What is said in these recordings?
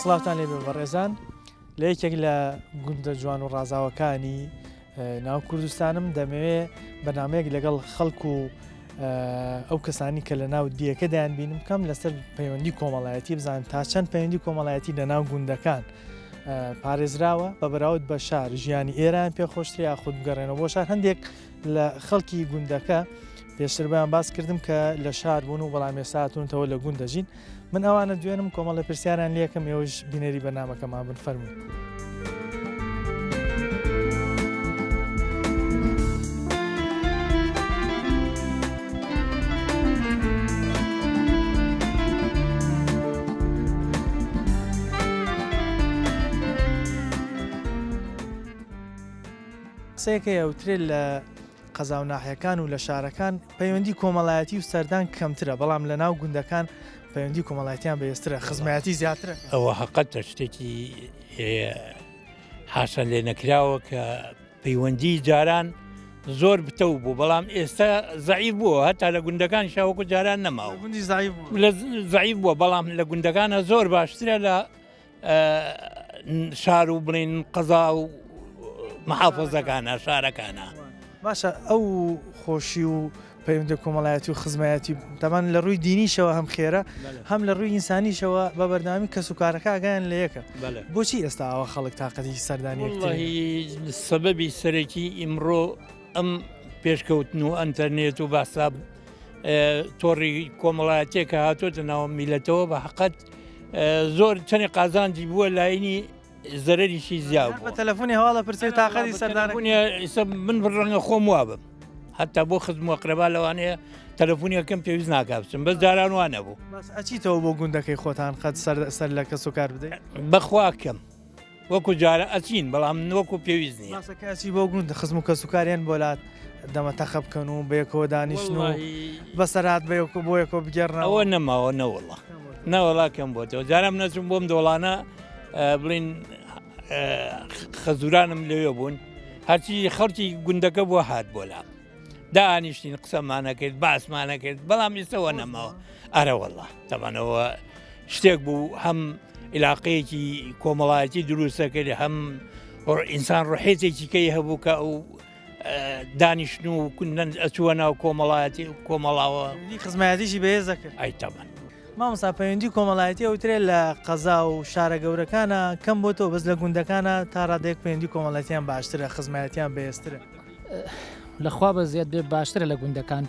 سڵاوتان لێبێ بەڕێزان لە یەکێک لە گوندە جوان و ڕازاوەکانی ناو کوردستانم دەمەوێ بەنامەیەک لەگەڵ خەڵک و ئەو کەسانی کە لە ناو دیەکە دایان بینم بکەم لەسەر پەیوەندی کۆمەڵایەتی بزانم تا چەند پەیوەندی کۆمەڵایەتی لە ناو گوندەکان پارێزراوە بە بەراورد بە شار ژیانی ئێران پێ خۆشتر یاخود بگەڕێنەوە بۆ شار هەندێک لە خەڵکی گوندەکە پێشتر بەیان باس کردم کە لە شار بوون و بەڵام ئێستا هاتوونەتەوە لە گوند دەژین من ئەوانە دوێنم کۆمەڵە پرسیاران لەکەم ئێوەش بینەری بەرنامەکەمان بن فەرموون. قسەیەک هەیە ئەوترێ لە قەزا و ناحیەکان و لە شارەکان پەیوەندی کۆمەڵایەتی و سەردان کەمترە بەڵام لە ناو گوندەکان پەیوەندی کۆمەڵایەتیان بەهێزترە خزمایەتی زیاترە. ئەوە هەقەتە شتێکی حاشا لێ نەکراوە کە پەیوەندی جاران زۆر بتەو بوو بەڵام ئێستا زعیف بووە هەتا لە گوندەکان شاوەکو جاران نەماوە زعیف بووە بەڵام لە گوندەکانە زۆر باشترە لە شار و بڵین قەزا و محافزەکانە شارەکانە. باشە ئەو خۆشی و پەیوەندی کۆمەڵایەتی و خزمایەتی تەمان لە ڕووی دینیشەوە هەم خێرە هەم لە ڕووی ئینسانیشەوە بە بەردەوامی کەس و کارەکە ئاگایان لە یەکە بۆچی ئێستا ئاوا خەڵک تاقەتی سەردانی یەکتری سەبەبی سەرەکی ئیمڕۆ ئەم پێشکەوتن و ئەتەرنێت و باسا تۆڕی کۆمەڵایەتێک کە هاتۆتە ناو میلەتەوە بە حقەت زۆر چەنێ قازانجی بووە لاینی زەرەریشی زیا بووە. بە تەلەفۆنی هەواڵە پرسێ و تاقەتی سەردانەکە. ئێستا من ڕەنگە خۆم وابم هەتا بۆ خزم و ئەقرەبا لەوانەیە تەلەفۆنیەکەم پێویست ناکا بچم بەس جاران وا نەبوو. بەس ئەچیتەوە بۆ گوندەکەی خۆتان قەت سەر سەر لە کەس و کار بدەی؟ بەخوا کەم وەکو جارە ئەچین بەڵام وەکو پێویست نییە. باشە کە ئەچی بۆ گوند خزم و کەس و کاریان بۆ لات دەمە تەقە بکەن و بەیەکەوە دانیشن و بەسەرهات بەیەکەوە بۆ یەکەوە بگێڕنەوە؟ ئەوە نەماوە نەوەڵا. نەوەڵا کەم بۆتەوە جارم نەچوم بۆم دۆڵانە بڵین خەزورانم لەوێ بوون هەرچی خەڵکی گوندەکە بۆ هات بۆ لام دانیشتین قسەمانە کرد باسمانە کرد بەڵام ئێستەوە نەماوە ئەرەوەڵا تەمانەوە شتێک بوو هەم علاقەیەکی کۆمەڵایەتی دروستە کرد هەم ئینسان ڕحێتێکی کەی هەبوو کە ئەو دانیشتن و ئەچووە ناو کۆمەڵایەتی و کۆمەڵاوە. پەیوەندی خزمایەتیشی بەهێز دەکرد. ئەی تەبعەن. مامۆستا پەیوەندی کۆمەڵایەتی ئەوترێ لە قەزا و شارە گەورەکانا کەم بۆتەوە بەس لە گوندەکانا تا ڕادەیەک پەیوەندی کۆمەڵایەتیان باشترە خزمایەتیان بەهێزترە. لە خوا بەزیاد بێ باشترە لە گوندەکان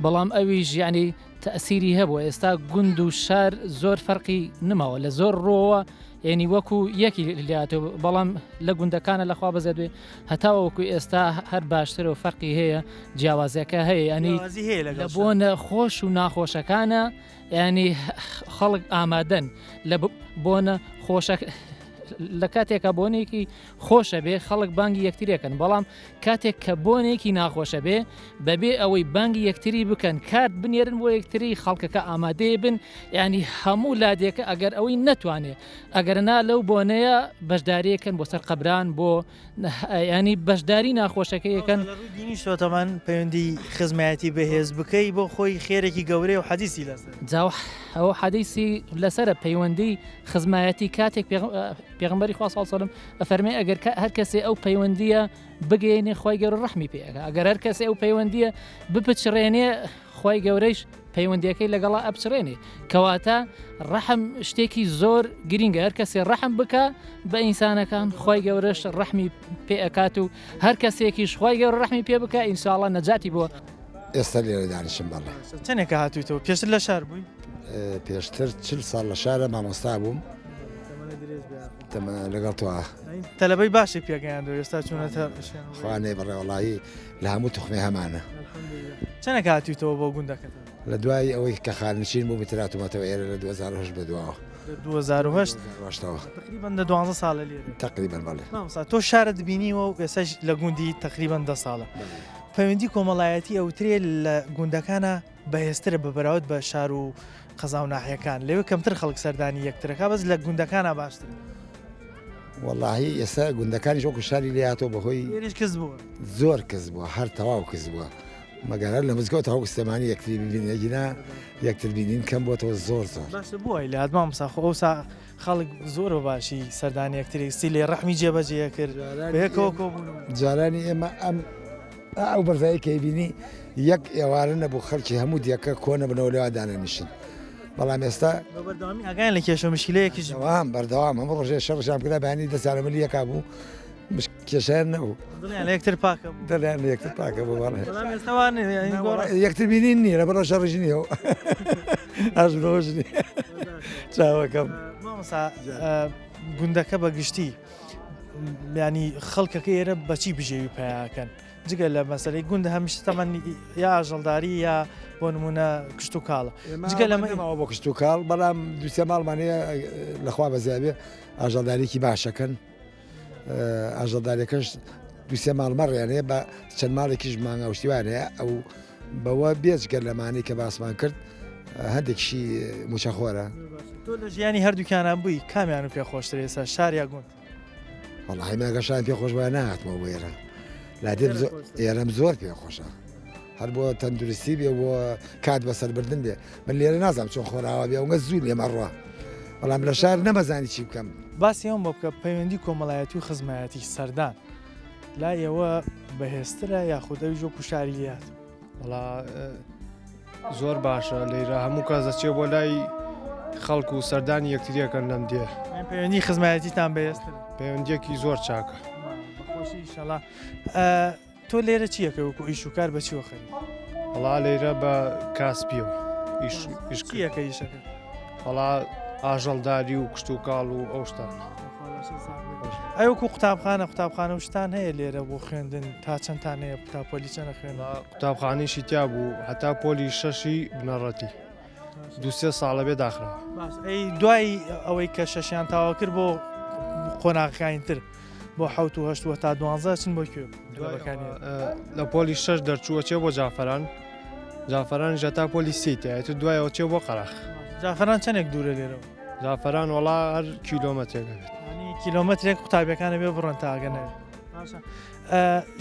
بەڵام ئەویش یعنی تەئسیری هەبووە ئێستا گوند و شار زۆر فەرقی نماوە لە زۆر ڕۆوە یعنی وەکو یەکی لاتەوە بەڵام لە گوندەکانە لەخوا بەزێت بێ هەتاوەکو ئێستا هەر باشترە و فەرقی هەیە جیاوازیەکە هەیە ینی لە بۆنە خۆش و ناخۆشەکانە ینی خەڵک ئامادەن لە بۆنە خۆشە لە کاتێکە بۆنێکی خۆشە بێ خەڵک بانگی یەکتریەکەن بەڵام کاتێک کە بۆنێکی ناخۆشە بێ بەبێ ئەوەی بانگی یەکتری بکەن کارت بنێرن بۆ یەکتری خەڵکەکە ئامادەیە بن ینی هەموو لادێکە ئەگەر ئەوەی نەتوانێ ئەگەر نا لەو بۆنەیە بەشداریەکەن بۆ سەر قەبران بۆ ینی بەشداری ناخۆشەکە یەکەن دینیشەوە تەمان پەیوەندی خزمایەتی بەهێز بکەی بۆ خۆی خێرێکی گەورەیە و حەدیسی لەسەر جا ئەو حەدیسی لەسرە پەیوەندی خزمایەتی کاتێک پێغمبەری خوا صلی الله ئەفەرمێ ئەگەر هەر کەسێ ئەو پەیوەندیە بگەینێ خی گەورە ڕەحمی پێ ئەکا ئەگەر هەر کەسێ ئەو پەیوەندیە بپچڕێنێ خی گەورەیش پەیوەندیەکەی لەگەڵا ئەپچڕێنێ کەواتە ڕەحم شتێکی زۆر گرینگە هەر کەسێ ڕەحم بکە بە ئینسانەکان خی گەورەش ڕەحمی پێ ئەکات و هەر کەسێکیش خی گەورە ڕەحمی پێ بکە ئینشاءاللە نەجاتی بۆ ئێستا لێرە دانیشم بەڵێ. چەنێکە هاتوویتەوە پێشتر لە شار بووی؟ پێشتر چل ساڵ لە شارە مامۆستا بووم. لەگەڵ تۆ تەلەبەی باشی پێگەیاندو ئێستا چوونەتە خوانێ بەڕێ وەڵایی لە هەموو توخمێ هەمانە. چەنێکە هاتوویتەوە بۆ گوندەکەتان؟ لە دوای ئەوەی کە خانەنشین بووم ئیتر هاتوومەتەوە ئێرە لە 2008 بە دواوە. لە 2008 ڕاشتەوە. تقریبا دە دوانزە ساڵە لێرە. تقریبا بەڵێ. مامۆستا تۆ شارت بینیوە و ئێستاش لە گوندی تقریبا دە ساڵە. پەیوەندی کۆمەڵایەتی ئەوترێ لە گوندەکانا بەهێزترە بە بەراورد بە شار و قەزا و ناحیەکان لەوێ کەمتر خەڵک سەردانی یەکترەکا بەس لە گوندەکانا باشترە. وەڵاهی ئێستا گوندەکانیش وەکو شاری لێ هاتووە بەهۆی لێرەش کز بووە. زۆر کز بووە هەر تەواو کز بووە. مەگەر هەر لە مزگەوت هەوک سلێمانی یەکتری ببینین ئەگینا یەکتر بینین کەم بۆتەوە زۆر زۆر. باشە بۆ وای لێهات مامۆستا خۆ ئەوسا خەڵک زۆر بە باشی سەردانی یەکتری سیلەی ڕەحمی جێبەجێ ئەکرد بەیەکەوە کۆبوونەوە. جارانی ئێمە ئەم ئەو بەرزایی کە ئەیبینی یەک ئێوارە نەبوو خەڵکی هەموو دیەکە کۆ نەبنەوە لەوێ دانەنیشن بەڵام ئێستا بە بەردەوامی ئاگایان لە کێشە و مشکلەیەکیش بەردەوام بەردەوام هەموو ڕۆژێ شەڕشیان بکرا بەیانی دەستیان لە ملی یەکا بوو کێشیان نەبوو دڵیان لە یەکتر پاکە بوو دڵیان لە یەکتر پاکە بوو بەڵێ بەڵام ئێستا وا نییە، یانی گۆڕا. یەکتر بینین نییە لەبەر شەڕیش نییە و ئاژنەوەش نییە چاوەکەم مامۆستا گوندەکە بە گشتی ینی خەڵکەکە ئێرە بەچی بژێوی پیاکەن جگە لە مەسەلەی گوند هەمیشە تەمەن یا ئاژەڵداری یا بۆ نمونە کشت و کاڵە جگە لەمە ئێمەوە بۆ کشت و کاڵ بەڵام دوسێ ماڵمان هەیە لەخوا بەزیابێ ئاژەڵداریکی باشەکەن ئاژەڵداریەکەش دوسێ ماڵ مەڕیان هەیە بە چەند ماڵێکیش مانگا و شتیوان هەیە ئەو بەوە بێجگە لەمانەی کە باسمان کرد هەندێکشی موچەخۆرە. تۆ لە ژیانی هەردووکیانان بووی کامیان پێ خۆشتر ئێستا شار یا گوند؟ وەڵاهی من ئەگەر شارم پێ خۆش بوایە نەهاتمەوە بۆ ئێرە لادێم زۆر ئێرەم زۆر پێ خۆشە هەر بۆ تەندروستی بێ بۆ کات بەسەربردن بێ من لێرە نازانم چۆن خۆراوا بێ ئەوگە زوو لێمە ڕوا بەڵام لە شار نەمەزانی چی بکەم. باسی ئەوەم بۆ بکە پەیوەندی کۆمەڵایەتی و خزمایەتی سەردان لای ئێوە بەهێزترە یاخود ئەویش وەکو شاری لێهات؟ وەڵا زۆر باشە لەیرە هەموو کەس دەچێ بۆ لای خەڵک و سەردانی یەکتریەکەن لەم دێ پەیوەندی خزمایەتیتان بەهێزترە؟ پەیوەندیەکی زۆر چاکە. بەخۆشی ئیشەڵا. تۆ لێرە چی ئەکەی وەکو ئیش و کار بە چیوە خەریکی؟ وەڵا لێرە بە کاسپیەوە ئیش ئیش چی ئەکەی ئیشەکە؟ وەڵا ئاژەڵداری و کشتوکاڵ و ئەو شتانە. ئەی وەکو قوتابخانە قوتابخانە و شتان هەیە لێرە بۆ خوێندن تا چەندتان هەیە تا پۆلی چەنە خوێندن؟ قوتابخانەیشی تیا بوو هەتا پۆلی شەشی بنەڕەتی دوو سێ ساڵە بێ داخراوە. باش ئەی دوای ئەوەی کە شەشیان تەواو کرد بۆ قۆناغەکانی تر بۆ حەوت و هەشت و تا دوانزە چن بۆ کوێ؟ لە پۆلی شەش دەرچووە چێ بۆ جافەران جافەران ژە تا پۆلی سێ تایەت و دوایەوە چێ بۆ قەراخ. جافەران چەندێک دوورە لێرەوە؟ جافەران وەڵا هەر کیلۆمەترێک ئەبێت. یانی کیلۆمەترێک قوتابیەکان ئەبێ بڕۆن تا ئەگەنە باشە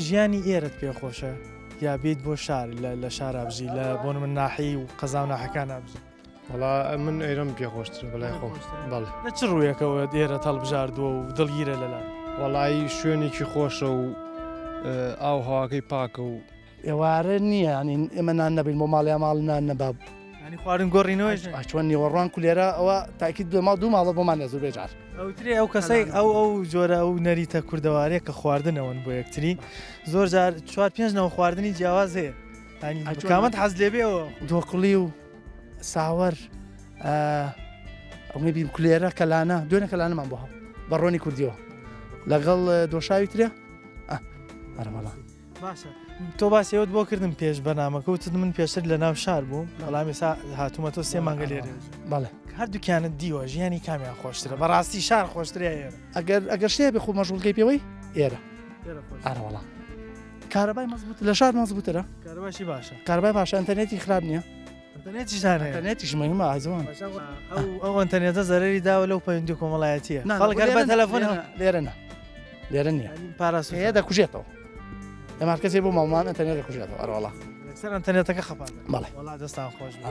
ژیانی ئێرەت پێ خۆشە یا بیت بۆ شار لە شارا بژی لە بۆ من ناحی و قەزا و ناحەکانە بژی؟ وەڵا من ئێرەم پێ خۆشترە بەلای خۆم بەڵێ. لە چ ڕوویەکەوە ئێرەت هەڵبژاردووە و دڵگیرە لەلات؟ وەڵایی شوێنێکی خۆشە و ئاو هەواکەی پاکە و. ئێوارە نییە ینی ئێمە نان نەبین بۆ ماڵ یا ماڵ نان نەبا. ینی خواردن گۆڕینەوەیش نییە؟ چۆن نیوەڕوان کولێرە ئەوە تاکید دوێ ماڵ دوو ماڵە بۆمان نیە زۆربەی جار. ئەوترێ ئەو کەسەی ئەو ئەو جۆرە ئەو نەریتە کوردەواریە کە خواردنەوەن بۆ یەکتری زۆر جار چوار پێنج نەوە خواردنی جیاواز هەیە کامەت حەز لێ بێ ئەوە. دۆقلی و ساوەر ئەوەی بیم کولێرە کەلانە دوێنە کەلانەمان بۆ هەڵ بە ڕۆنی کوردیەوە لەگەڵ دۆشاوی ترێ ئەرەوەڵا. باشە تۆ باسی ئەوت بۆ کردم پێش بەرنامەکە وتت من پێشتر لە ناو شار بووم بەڵام ئێستا هاتوومەتەوە سێ مانگە لێرە بەڵێ هەردووکیانت دیوە ژیانی کامیان خۆشترە بەڕاستی شار خۆشترە یا ئێرە؟ ئەگەر ئەگەر شتێ بێ خۆ مەشغوڵکەی پێوەی ئێرە ئارەوەڵا کارەبای مەزبوط لە شار مەزبوترە کارەباشی باشە کارەبای باشە ئەتەرنێتی خراپ نییە ئەتەرنێتیشتان هەیە ئەتەرنێتیش مهمە ئازوان ئەو ئەو ئەتەرنێتە زەرەری داوە لەو پەیوەندی کۆمەڵایەتیە خەڵک هەر بە تەلەفۆن لێرە نا لێرە نییە پاراستن هەیە دەکوژێتەوە ئێمە کەسێ بۆ ماڵمان ئەتەرنێت دەکوژێتەوە ئەرەوەڵا سەر ئەتەرنێتەکە خەپان بەڵێ وەڵا دەستان خۆش بێ.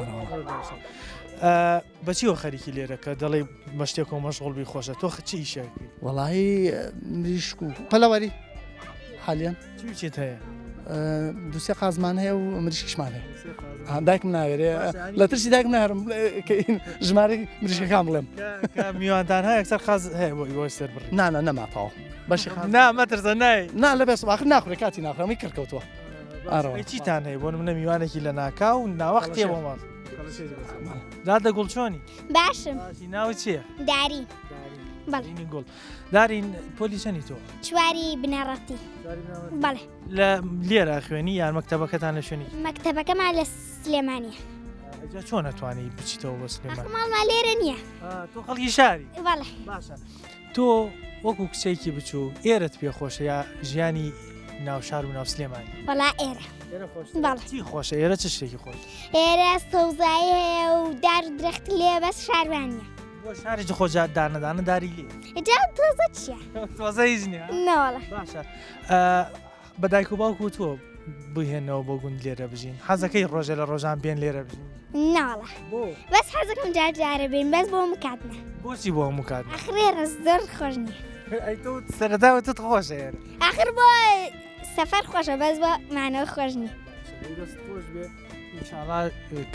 بە چیەوە خەریکی لێرە کە دەڵێی بە شتێکەوە مەشغوڵ بی خۆشە تۆ چ ئیشێک ئەکەی؟ وەڵایی مریشک و پەلەوەری حالیان. چی و چیت هەیە؟ دوسێ قازمان هەیە و مریشکیشمان هەیە. دایکم ناوێرێ لە ترسی دایکم ناهێرم ژمارەی مریشکەکان بڵێم. کە میوانتان هەیە یەکسەر قاز هەیە بۆ ئیوە سەر بڕی. نا نا نەما تەواو بەشی قاز. نا مەترسە نای. نا لە بەس ئاخر ناخورێ کاتی ناخورێ ئەمەی کڕکەوتووە. ئەی چیتان هەیە بۆ نمونە میوانێکی لە ناکاو ناوەختێ بۆ ماڵ. دادە گوڵ چۆنی؟ باشم. باشی ناوت چییە؟ دارین. بەڵێ. دارینی گوڵ. دارین پۆلی چەنی تۆ؟ چواری بنەڕەتی. بەڵێ. لە لێرە خوێنی یان مەکتەبەکەتان لە شوێنێکی؟ مەکتەبەکەمان لە سلێمانیە. جا چۆن ئەتوانی بچیتەوە بۆ سلێمانی؟ ئاخ ماڵمان لێرە نییە. تۆ خەڵکی شاری؟ بەڵێ. باشە تۆ وەکو کچێکی بچووک ئێرەت پێ خۆشە یا ژیانی ناو شار و ناو سلێمانی؟ وەڵا ئێرە. ئێرە خۆشترە؟ بەڵێ. چی خۆشە ئێرە چ شتێکی خۆشە؟ ئێرە سەوزایی هەیە و دار و درەخت لێ بەس شاروان نییە. بۆ شارێکی خۆ جا دانە دانە داری لێ. جا تۆزە چییە؟ تۆزە هیچ نییە؟ نەوەڵا. باشە بە دایک و باوک وتووە؟ بهێنەوە بۆ گوند لێرە بژین حەزەکەی ڕۆژێ لە ڕۆژان بێن لێرە بژین؟ ناوەڵا بەس حەزەکەم جار جارە بێن بەس بۆ هەموو کات نا. بۆچی بۆ هەموو کات نا؟ ئاخر ئێرە زۆر خۆش نییە. ئەی تۆ سەرەتا وتت خۆشە ئێرە. ئاخر بۆ سەفەر خۆشە بەس بۆ مانەوە خۆش نییە. دەست خۆش بێ ئینشاڵا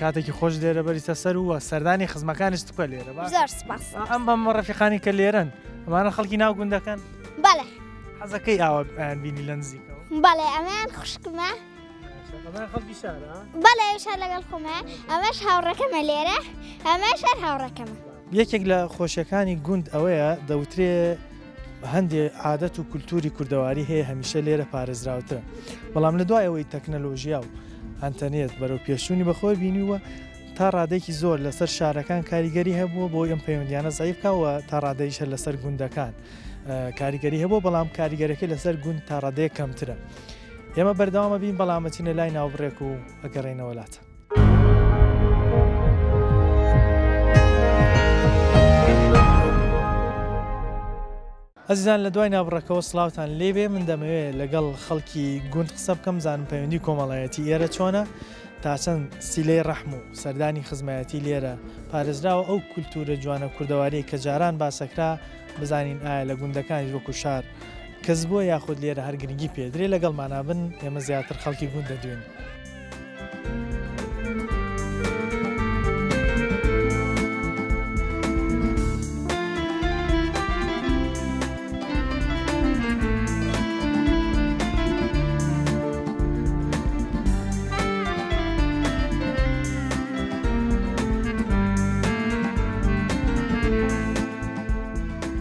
کاتێکی خۆش لێرە بەریتە سەر و سەردانی خزمەکانیشت بکە لێرە باشە؟ زۆر سپاس. ئەم بەم ڕەفیقانی کە لێرەن ئەمانە خەڵکی ناو گوندەکەن؟ بەڵێ. حەزەکەی ئاوا ئەیان بینی لە نزیکەوە؟ بەڵێ ئەمەیان خوشکمە. ئەمە خەڵکی شارە؟ بەڵێ ئەویش هەر لەگەڵ خۆمە ئەمەش هاوڕەکەمە لێرە ئەمەش هەر هاوڕەکەمە. یەکێک لە خۆشیەکانی گوند ئەوەیە دەوترێ هەندێ عادەت و کولتوری کوردەواری هەیە هەمیشە لێرە پارێزراوترە بەڵام لە دوای ئەوەی تەکنەلۆژیا و ئەنتەرنێت بەرەو پێشچوونی بەخۆی بینیووە تا ڕادەیەکی زۆر لەسەر شارەکان کاریگەری هەبووە بۆی ئەم پەیوەندیانە زەعیف کا و تا ڕادەیش هەر لەسەر گوندەکان کاریگەری هەبووە بەڵام کاریگەرەکەی لەسەر گوند تا ڕادەیەک کەمترە ئێمە بەردەوامە بین بەڵام ئەچینە لای ناوبڕێک و ئەگەڕێینەوە لاتان. ئەزیزان لە دوای ناوبڕەکەوە سڵاوتان لێبێ من دەمەوێ لەگەڵ خەڵکی گوند قسە بکەم زانم پەیوەندی کۆمەڵایەتی ئێرە چۆنە تا چەند سیلەی ڕەحم و سەردانی خزمایەتی لێرە پارێزراوە ئەو کولتوورە جوانە کوردەواریە کە جاران باسەکرا بزانین ئایا لە گوندەکانیش وەکو شار کەس بووە یاخود لێرە هەر گرنگی پێدرێ لەگەڵمانا بن ئێمە زیاتر خەڵکی گوند دەدوێن.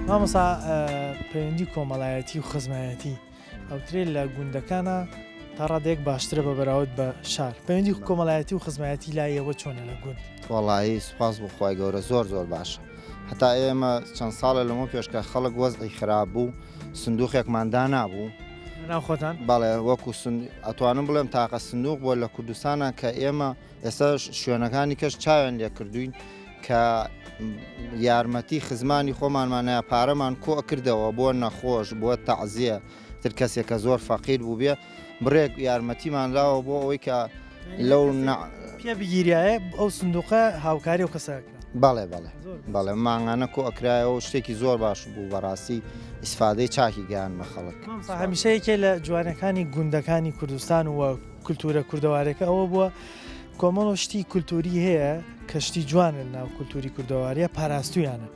مامۆستا پەیوەندی کۆمەڵایەتی و خزمایەتی ئەوترێ لە گوندەکانە تا ڕادەیەک باشترە بە بەراورد بە شار پەیوەندی کۆمەڵایەتی و خزمایەتی لای ئێوە چۆنە لە گوند؟ وەڵایی سوپاس بۆ خوای گەورە زۆر زۆر باشە هەتا ئێمە چەند ساڵە لەمە پێش کە خەڵک وەزعی خراپ بوو سندوقێکمان دانابوو ناو خۆتان؟ بەڵێ وەکو ئەتوانم بڵێم تاقە سندوق بووە لە کوردستانە کە ئێمە ئێستا شوێنەکانی کەش چاویان لێ کردوین کە یارمەتی خزمانی خۆمانمانە پارەمان کۆ کردەوە بۆ نەخۆش بۆ تەعزیە تر کەسێک کە زۆر فەقیر بوو بێ بڕێک یارمەتیمان لاوە بۆ ئەوەی کە لەو پێ بگیریایە ئەو سندوقە هاوکاری و کەسە بەڵێ بەڵێ بەڵێ مانگانە کۆ ئەکرایەوە شتێکی زۆر باش بوو بەڕاستی ئیسفادەی چاکی گەیان بە خەڵک هەمیشە یەکێ لە جوانەکانی گوندەکانی کوردستان و کولتوورە کوردەوارەکە ئەوە بووە کۆمەڵ و شتی کولتووری هەیە کە شتی جوانە ناو کولتووری کوردەواریە پاراستویانە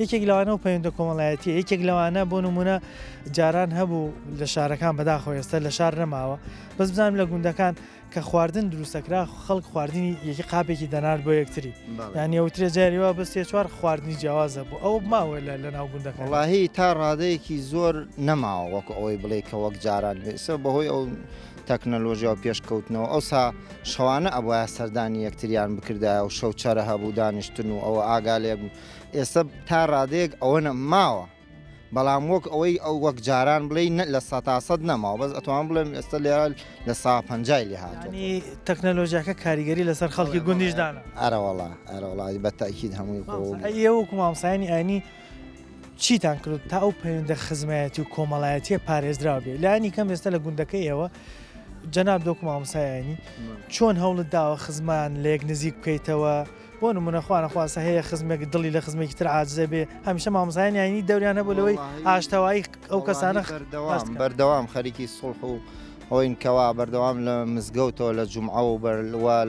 یەکێک لەوانە و پەیوەندە کۆمەڵایەتی یەکێک لەوانە بۆ نمونە جاران هەبوو لە شارەکان بەداخەوە ئێستا لە شار نەماوە بەس بزانم لە گوندەکان کە خواردن دروستەکرا خەڵک خواردنی یەکی قاپێکی دەنارد بۆ یەکتری یانی ئەوترێ جاری وا بەس سێ چوار خواردنی جیاوازە بۆ ئەو ماوە لە لەناو گوندەکان. وەڵاهی تا ڕادەیەکی زۆر نەماوە وەکو ئەوەی بڵێی کە وەک جاران بێ ئێستا بەهۆی ئەو تەکنەلۆژیا و پێشکەوتنەوە ئەوسا شەوانە ئەبوایە سەردانی یەکتریان بکردایە و شەوچەرە هەبوو دانیشتن و ئەوە ئاگا لێک بوو ئێستا تا ڕادەیەک ئەوە ماوە بەڵام وەک ئەوەی ئەو وەک جاران بڵێی نە لە سەتاسەد نەماوە بەس ئەتوانم بڵێم ئێستا لێرە لە سا پەنجای لێ هاتووە. یانی تەکنەلۆژیاکە کاریگەری لەسەر خەڵکی گوندیش دانا. ئەرەوەڵا ئەرەوەڵا بە تەئکید هەمووی خۆ. مامۆستا ئەی ئێوە وەکو مامۆستایانی ئاینی چیتان کرد تا ئەو پەیوەندە خزمایەتی و کۆمەڵایەتیە پارێزراو بێ لایەنی کەم ئێستا لە گوندەکەی ئێوە جەناب دۆک مامۆستای ئاینی چۆن هەوڵت داوە خزمان لە یەک نزیک بکەیتەوە بۆ نمونە خوا نەخواستە هەیە خزمێک دڵی لە خزمێکی تر عاجزە بێ هەمیشە مامۆستایانی ئاینی دەوریان هەبوو لەوەی ئاشتەوایی ئەو کەسانە بەردەوام بەردەوام خەریکی سوڵح و ئەوین کەوا بەردەوام لە مزگەوتەوە لە جومعە و بەر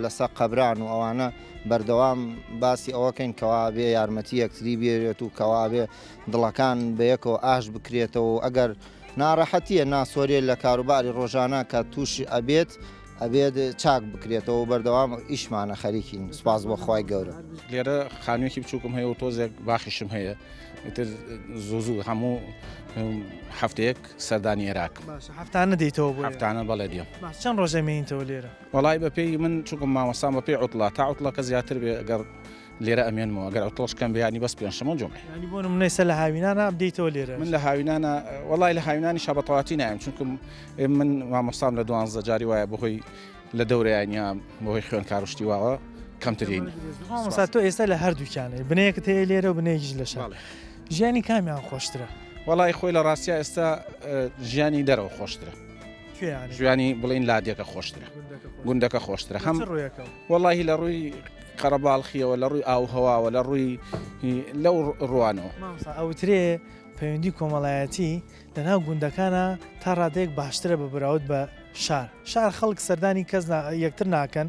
لەسەر قەبران و ئەوانە بەردەوام باسی ئەوەکەین کەوا بێ یارمەتی یەکتری بێرێت و کەوا بێ دڵەکان بەیەکەوە ئاش بکرێتەوە و ئەگەر ناڕەحەتیە ناسۆریە لە کاروباری ڕۆژانە کە تووشی ئەبێت ئەبێت چاک بکرێتەوە و بەردەوام ئیشمانە خەریکین سوپاس بۆ خوای گەورە. لێرە خانوویەکی بچووکم هەیە و تۆزێک باخیشم هەیە ئیتر زوو زوو هەموو هەفتەیەک سەردانی ئێراقم. باشە هەفتانە دێیتەوە بۆ ئێرە؟ هەفتانە بەڵێ دێم. باش چەند ڕۆژ ئەمێنیتەوە لێرە؟ وەڵای بەپێی من چونکم مامۆستام بەپێی عوتڵە تا عوتڵەکە زیاتر بێ گەر لێرە ئەمێنمەوە گەر عوتڵەش کەم بێ یانی بەس پێنجشەممە و جومعە. یانی بۆ نمونە ئێستا لە هاوینانا دێیتەوە لێرە؟ من لە هاوینانا وەڵای لە هاوینانیشا بە تەواتی نایەم چونکم من مامۆستام لە دوانزە جاری وایە بەهۆی لە دەورەیان یا بەهۆی خوێندکار و شتی واوە کەمترین. مامۆستا تۆ ئێستا لە هەردووکیانەی بنەیەکت هەیە لێرە و بنەیەکیش لە شار ژیانی کامیان خۆشترە؟ وەڵای خۆی لە ڕاستیا ئێستا ژیانی دەرەوە خۆشترە. ژیانی بڵین لادێکە خۆشترە گوندەکە خۆشترە هەم وەڵی لە ڕووی قەرەباڵخیەوە لە ڕووی ئاوهواوە لە ڕووی لەو ڕوانەوە ئەوترێ پەیوەندی کۆمەڵایەتی لەناو گوندەکانا تا ڕادەیەک باشترە بە بەراورد بە شار شار خەڵک سەردانی کەس یەکتر ناکەن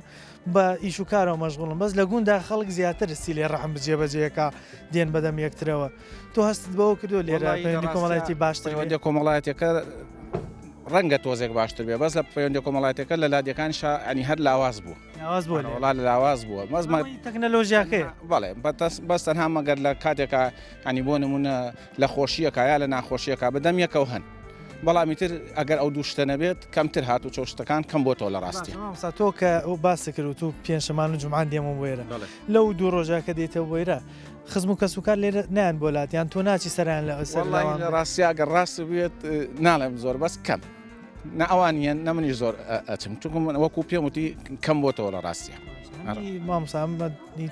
بە ئیش و کارەوە مەشغوڵن بەس لە گوندا خەڵک زیاتر سیلەی ڕەحم جێبەجێکا دێن بەدەم یەکترەوە تۆ هەستت بەوە کردو لێرە پەیوەندی کۆمەڵایەتی باشتر پەیوەندی کۆمەڵایەتەکە ڕەنگە تۆزێک باشتر بێ بەس لە پەیوەندی کۆمەڵایەتەکە لە لادێکان شا ئەنی هەر لاواز بوو لاواز بوو وڵا لە لاواز بووە مەزمە تەکنەلۆژیاکەی بەڵێ بەس تەنها مەگەر لە کاتێکا ئەنی بۆ نمونە لە خۆشییەکا یا لە ناخۆشییەکا بە دەم یەکەوە هەن بەڵام ئیتر ئەگەر ئەو دوو شتە نەبێت کەمتر هاتوچۆ شتەکان کەم بۆتەوە لە ڕاستی. باشە مامۆستا تۆ کە باست کرد وتو پێنجشەمان و جومعان دێمەوە بۆ ئێرە لەو دوو ڕۆژە کە دێیتەوە بۆ ئێرە خزم و کەسوکار لێرە نایەن بۆ لات یان تۆ ناچی سەران لە سەر وەڵڵاهی لاوان لە ڕاستیا گەر ڕاست بێت ناڵێم زۆر بەس کەم نە ئەوان یەن نە منیش زۆر ئەچم چونکە من وەکو پێم وتی کەم بۆتەوە لە ڕاستیا. هەمی مامۆستا ئەمە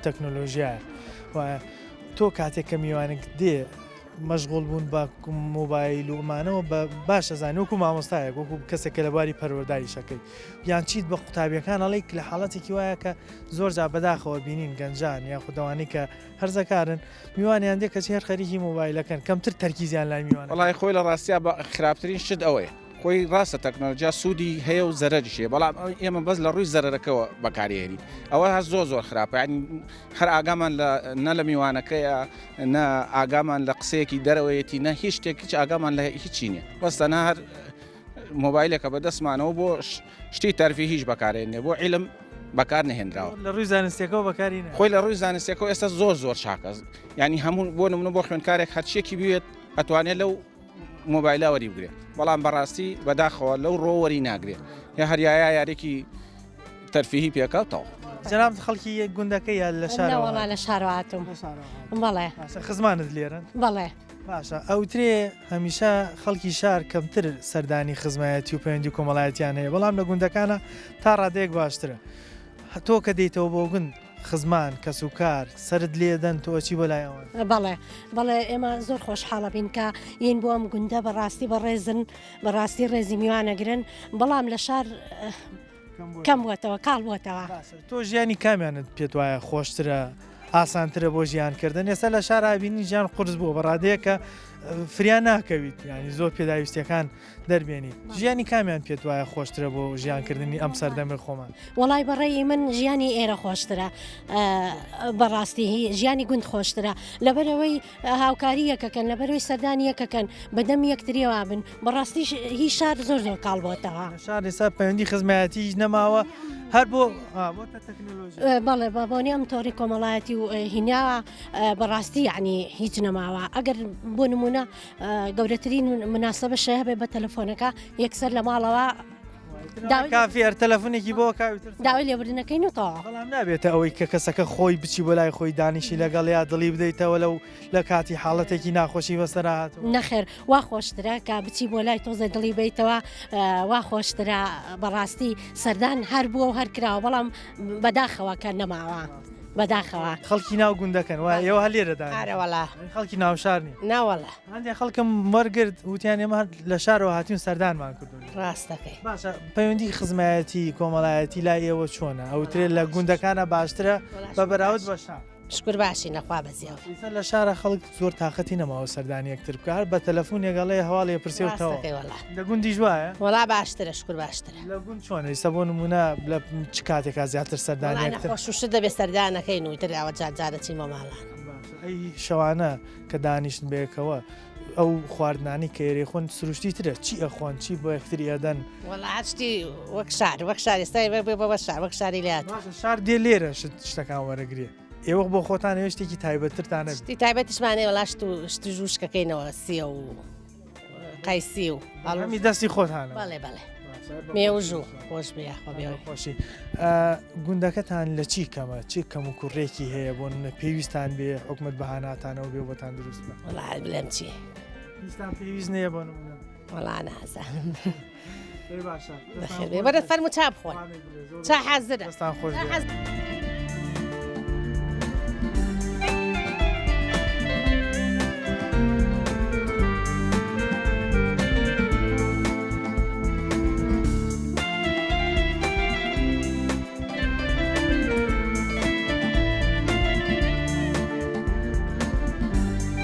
تەکنۆلۆژیایە وایە تۆ کاتێک کە میوانێک دێ مەشغوڵ بوون بە مۆبایل و ئەمانەوە بە باش ئەزانی وەکو مامۆستایەک وەکو کەسێک کە لە بواری پەروەردە ئیشەکەی یان چیت بە قوتابیەکان ئەڵێی لە حاڵەتێکی وایە کە زۆر جار بەداخەوە بینین گەنجان یاخود ئەوانەی کە هەرزەکارن میوانیان دێ کەچی هەر خەریکی مۆبایلەکەن کەمتر تەرکیزیان لای میوانەکە. وەڵای خۆی لە ڕاستیا بە خراپترین شت ئەوەیە خۆی ڕاستە تەکنەلۆجیا سوودی هەیە و زەرەریش هەیە بەڵام ئێمە بەس لە ڕووی زەرەرەکەوە بەکارێنین ئەوە هەر زۆر زۆر خراپە یعنی هەر ئاگامان لە نە لە میوانەکەیە نە ئاگامان لە قسەیەکی دەرەوەیەتی نە هیچ شتێک هیچ ئاگامان لە هیچی نییە بەس تەنها هەر مۆبایلێکە بەدەستمانەوە بۆ شتی تەرفی هیچ بەکارێنێ بۆ عیلم بەکار نەهێنراوە لە ڕووی زانستیەکەەوە بەکاری خۆی لە ڕووی زانستیەکەەوە ئێستا زۆر زۆر چاکە ینی هەموو بۆ نمونە بۆ خوێندکارێک هەرچیەکی بوێت ئەتوانێت لەو مۆبایلە وەری بگرێت بەڵام بەڕاستی بەداخەوە لەو ڕۆ وەری ناگرێت یا هەریایە یاریکی تەرفیهی پێکەوتەوە. جەنابت خەڵکی گوندەکە یا لە شارەوە؟ نەوەڵا لە شارەوە هاتووم. بەڵێ. باشە خزمانت لێرەن؟ بەڵێ. باشە ئەوترێ هەمیشە خەڵکی شار کەمتر سەردانی خزمایەتی و پەیوەندی کۆمەڵایەتیان هەیە بەڵام لە گوندەکانە تا ڕادەیەک باشترە. تۆ کە دێیتەوە بۆ گوند خزمان، کەسوکار، سەرت لێدەن تۆ ئەچی بۆ لای ئەوان؟ بەڵێ بەڵێ ئێمە زۆر خۆشحاڵە بین کە یین بۆ ئەم گوندە بەڕاستی بەڕێزن بەڕاستی ڕێزی میوانەگرن بەڵام لە شار کەم بووەتەوە کاڵ بووەتەوە. تۆ ژیانی کامیانت پێت وایە خۆشترە ئاسانترە بۆ ژیان کردن ئێستا لە شار ئابینی ژیان قورس بووە بە ڕادەیە کە فریا ناکەویت ینی زۆر پێداویستیەکان دەربێنیت ژیانی کامیان پێت وایە خۆشترە بۆ ژیانکردنی ئەم سەردەمی خۆمان؟ وەڵای بەڕێی من ژیانی ئێرە خۆشترە بەڕاستی ژیانی گوند خۆشترە لەبەرەوەی هاوکاری یەکەکەن لەبەرەوەی سەردانی یەکەکەن بەدەم یەکتریەوە بن بەڕاستی هی شار زۆر زۆر کاڵ بۆتەوە شار ئێستا پەیوەندی خزمایەتی هیچ نەماوە هەر بۆ بەڵێ بە بۆنی ئەم تۆڕی کۆمەڵایەتی و هیناوە بەڕاستی یعنی هیچ نەماوە ئەگەر بۆ نمونە گەورەترین مناسبە شێ هەبێ بە تەلەفۆنەکە یەکسەر لە ماڵەوە کافی هەر تەلەفۆنێکی بۆ کاویتر داوای لێبوردنەکەی نوتەوە بەڵام نابێتە ئەوەی کە کەسەکە خۆی بچی بۆ لای خۆی دانیشی لەگەڵ یا دڵی بدەیتەوە لەو لە کاتی حاڵەتێکی ناخۆشی بەسەر هاتوو نەخێر وا خۆشترە کە بچی بۆ لای تۆزێ دڵی بیتەوە وا خۆشترە بەڕاستی سەردان هەر بووە و هەر کراوە بەڵام بەداخەوە کە نەماوە. بەداخەوە. خەڵکی ناو گوندەکەن وایە ئێوە هەر لێرە دانیشتوون؟ ئارە وەڵا. خەڵکی ناو شار نین؟ نا وەڵا. هەندێک خەڵکم وەرگرت وتیان ئێمە هەر لە شارەوە هاتوین سەردانمان کردوون. ڕاست دەکەی. باشە پەیوەندی خزمایەتی کۆمەڵایەتی لای ئێوە چۆنە؟ ئەوترێت لە گوندەکانە باشترە بە بەراورد بە شار. شکور باشین لە خوا بەزیاو. ئیستا لە شارا خەڵک زۆر تاقەتی نەماوە سەردانی یەکتر بکا هەر بە تەلەفونێک ئەڵێ هەواڵی ئەپرسێ و تەواو. ڕاست دەکەی وەڵا. لە گوندیش وایە؟ وەڵا باشترە شکور باشترە. لە گوند چۆنە ئیستا بۆ نمونە لە چ کاتێکا زیاتر سەردانی وەڵا یەکتر؟ نەخۆش و شت دەبێ سەردانەکەین و ئیتر ئەوە جار جارە چین بۆ ماڵان. باشە ئەی شەوانە کە دانیشتن بەیەکەوە ئەو خواردنانەی کە ئێرەی خۆن سروشتی ترە چی ئەخۆن چی بۆ یەکتری ئەدەن؟ وەڵا هەر شتی وەک شار وەک شار ئێستا بێ بۆ شار وەک شاری لێ هاتوو. باشە شار دێ لێرە شت شتەکان وەرەگرێ ئێوە بۆ خۆتان ئێوە شتێکی تایبەتترتان نەبێ؟ شتی تایبەتیشمان هەیە وەڵا شت و شت و ژووشکەکەینەوە سیە و قەیسی و هەڵوو. هەمی دەستی خۆتانە؟ بەڵێ بەڵێ مێوژ و خۆش بێ یاخوا بێ خۆشی. گوندەکەتان لە چی کەمە؟ چ کەم و کوڕێکی هەیە بۆ نمونە پێویستان بێ حکومەت بەهاناتانەوە بێ بۆتان دروست بکا؟ وەڵا بڵێم چی؟ هیچتان پێویست نییە بۆ نمونە؟ وەڵا نازانم. دەی باشە. بەخێر بێ. وەرە فەرموو چا بخۆن. چا حازرە. دەستان خۆش بێ.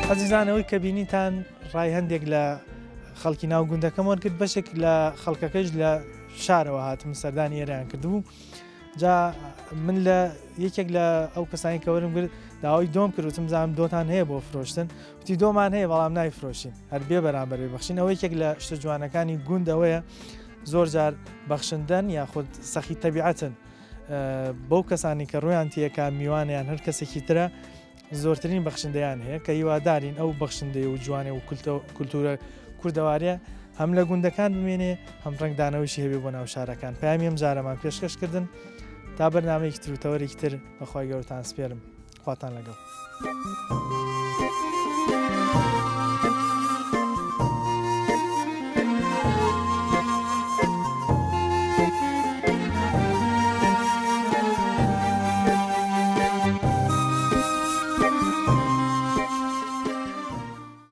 ئەزیزان ئەوەی کە بینیتان ڕای هەندێک لە خەڵکی ناو گوندەکەم وەرگرت بەشێک لە خەڵکەکەش لە شارەوە هاتم سەردانی ئێرەیان کردبوو جا من لە یەکێک لە ئەو کەسانی کە وەرم گرت داوای دۆم کرد وتم زانم دۆتان هەیە بۆ فرۆشتن وتی دۆمان هەیە بەڵام نایفرۆشین هەر بێ بەرامبەر بەخشین ئەوە یەکێک لە شتە جوانەکانی گوند ئەوەیە زۆر جار بەخشندەن یاخود سەخی تەبیعەتن بەو کەسانی کە ڕویان تێکا میوانیان هەر کەسێکی ترە زۆرترین بەخشندەیان هەیە کە هیوادارین ئەو بەخشندەی و جوانێ و کولتوورە کوردەواریە هەم لە گوندەکان بمێنێ هەم ڕەنگدانەوەیشی هەبێ بۆ ناو شارەکان پەیامی ئەم جارەمان پێشکەش کردن تا بەرنامەیەکی تر و تەوەرێکی تر بەخوای گەورەتان سپێرم خواتان لەگەڵ.